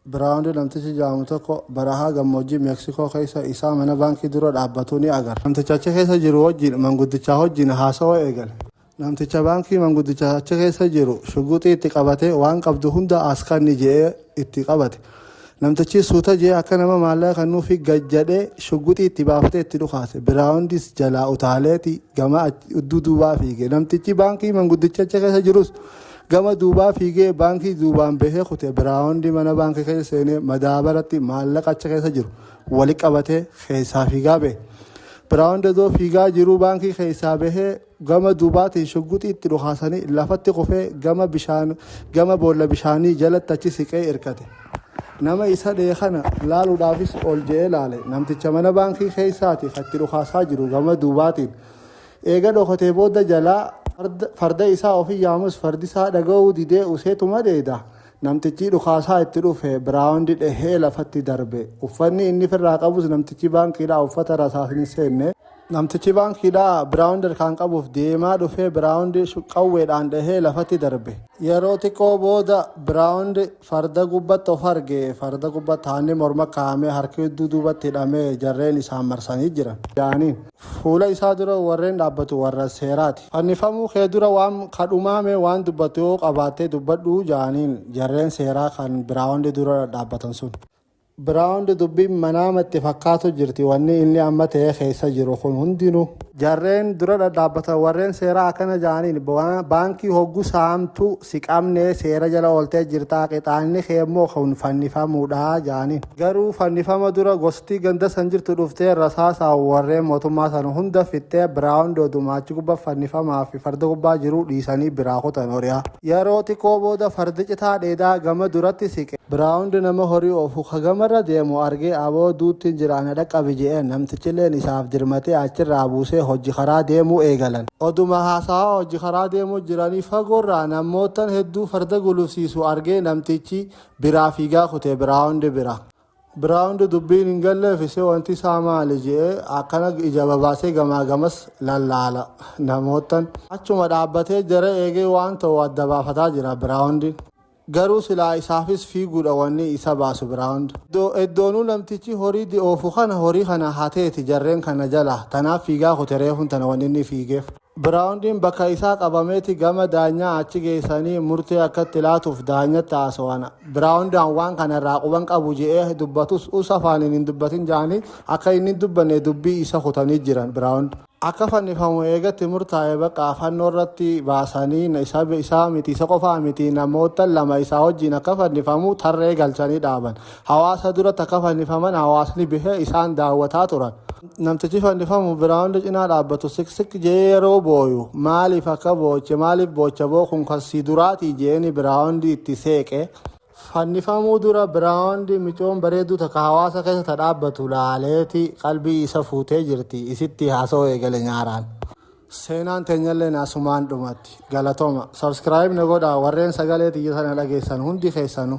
Biraawundi namtichi jedhamu tokko barahaa gammoojjii Meeksikoo keessa isaa mana baankii dura dhaabbatu ni agarra. Namticha achi keessa jiru wajjin manguddichaa wajjin haasawa eegale. Namticha baankii manguddicha achi keessa jiru shuguxii itti qabatee waan qabdu hunda as kanni je'ee itti qabate. Namtichi suuta je'ee akka nama maallaqa kennuufi gad jedhee shuguxii itti baafatee itti dhukaase. Biraawundis jalaa utaaleeti gama udduu duubaa fiige. Namtichi baankii manguddicha achi keessa jirus gama duubaa fiigee baankii duubaan bahee kute. Biraawundi mana baankii keessa seenee madaabaratti maallaqa achi keessa jiru wali qabatee keessaa fiigaa bahe. Biraawundi odoo fiigaa jiruu baankii keessaa bahee gama duubaatiin shugguxii itti dhukaasanii lafatti kufee gama bishaan gama boolla bishaanii jalatti achi siqee irkate. Nama isa dhee kana laaluudhaafis ol je'ee laale. Namticha mana baankii keessaati kan itti dhukaasaa jiru gama duubaatiin. Eega dhokatee booda jalaa farda isaa ofii yaamus fardi isaa dhaga'uu didee useetuma dheeda. Namtichi dhukaasaa itti dhufe Biraawundi dhehee lafatti darbe. Uffanni inni firraa qabus namtichi baankiidhaa uffata rasaasni seenne. Namtichi baankiidhaa Biraawundi harkaan qabuuf deemaa dhufee Biraawundi qawweedhaan dhahee lafatti darbe. Yeroo xiqqoo booda Biraawundi farda gubbatti of arge. Farda gubbatti haanni morma kaa'amee harki hedduu duubatti hidhamee jarreen isaan marsanii jiran. Jaaniin. Fuula isaa dura warreen dhaabbatu warra seeraati. Fannifamuu kee dura waan kadhumaame waan dubbattu yoo qabaattee dubbadhu jaaniin jarreen seeraa kan Biraawundi dura dhaabbatan sun. Biraawundi dubbiin manaama itti fakkaatu jirti wanni inni amma ta'ee keessa jiru kun hundinuu. Jarreen dura dhadhaabbatan warreen seeraa akkana jaaniin baankii hoggu saamtu si qabnee seera jala ooltee jirtaa qixaanni kee immoo kun fannifamuudha jaaniin. Garuu fannifama dura gosti ganda san jirtu dhuftee rasaasaan warreen mootummaa sana hunda fixxee Biraawundi oduma achi gubbaa fannifamaa fi farda gubbaa jiruu dhiisanii biraa kutan horiyaa. Yeroo xiqqoo booda fardi citaa dheedaa gama duratti siqe. Biraawundi nama horii oofu ka gamarra deemu argee aboo duuttiin jira na dhaqqabi je'een. Namtichilleen isaaf dirmatee achirraa buusee hojji karaa deemuu eegalan. Oduma haasawaa hojji karaa deemuu jiranii fagoorraa namoottan hedduu farda gulufsiisu argee namtichi biraa fiigaa kute Biraawundi bira. Biraawundi dubbiin hin galleef isee wanti isaa maali je'ee akkana ija babaasee gamaa gamas lallaala namoottan. Achuma dhaabbatee jara eegee waan ta'u adda baafataa jira Biraawundiin. Garuu silaa isaafis fiiguudha wanni isa baasu Biraawundi. Eddoonuu namtichi horii oofu kana horii kana hateeti jarreen kana jala tanaaf fiigaa kute reefuun tana wanni inni fiigeef. Biraawundiin bakka isaa qabameeti gama daanyaa achi geessanii murtee akkatti laatuuf daanyatti haasawan. Biraawundaan waan kana irraa quban qabu je'ee dubbatus us afaaniin hin dubbatin ja'anii akka inni hin dubbanne dubbii isa kutanii jiran Biraawundi. Akka fannifamu eegatti murtaa'e bakka fannoo irratti baasanii isaa miti isa qofaa miti namoota lama isaa wajjin akka fannifamu tarree galchanii dhaaban. Hawaasa duratti akka fannifaman hawaasni bihee isaan daawwataa turan. Namtichi fannifamu Biraawundi cinaa dhaabbatu siksik je'ee yeroo booyu maaliif akka booche maaliif boocha boo kun kan si duraatii je'eeni Biraawundi itti seeqe. Fannifamuu dura Biraawundi micoon bareedduu takka hawaasa keessa ta dhaabbatu laaleeti qalbii isa fuutee jirti isitti haasa'uu eegale nyaaraan. Seenaan teenyalleen asumaan dhumatti. Galatooma. Subscribe na godhaa warreen sagalee tiyya sana dhageessan hundi keessanuu.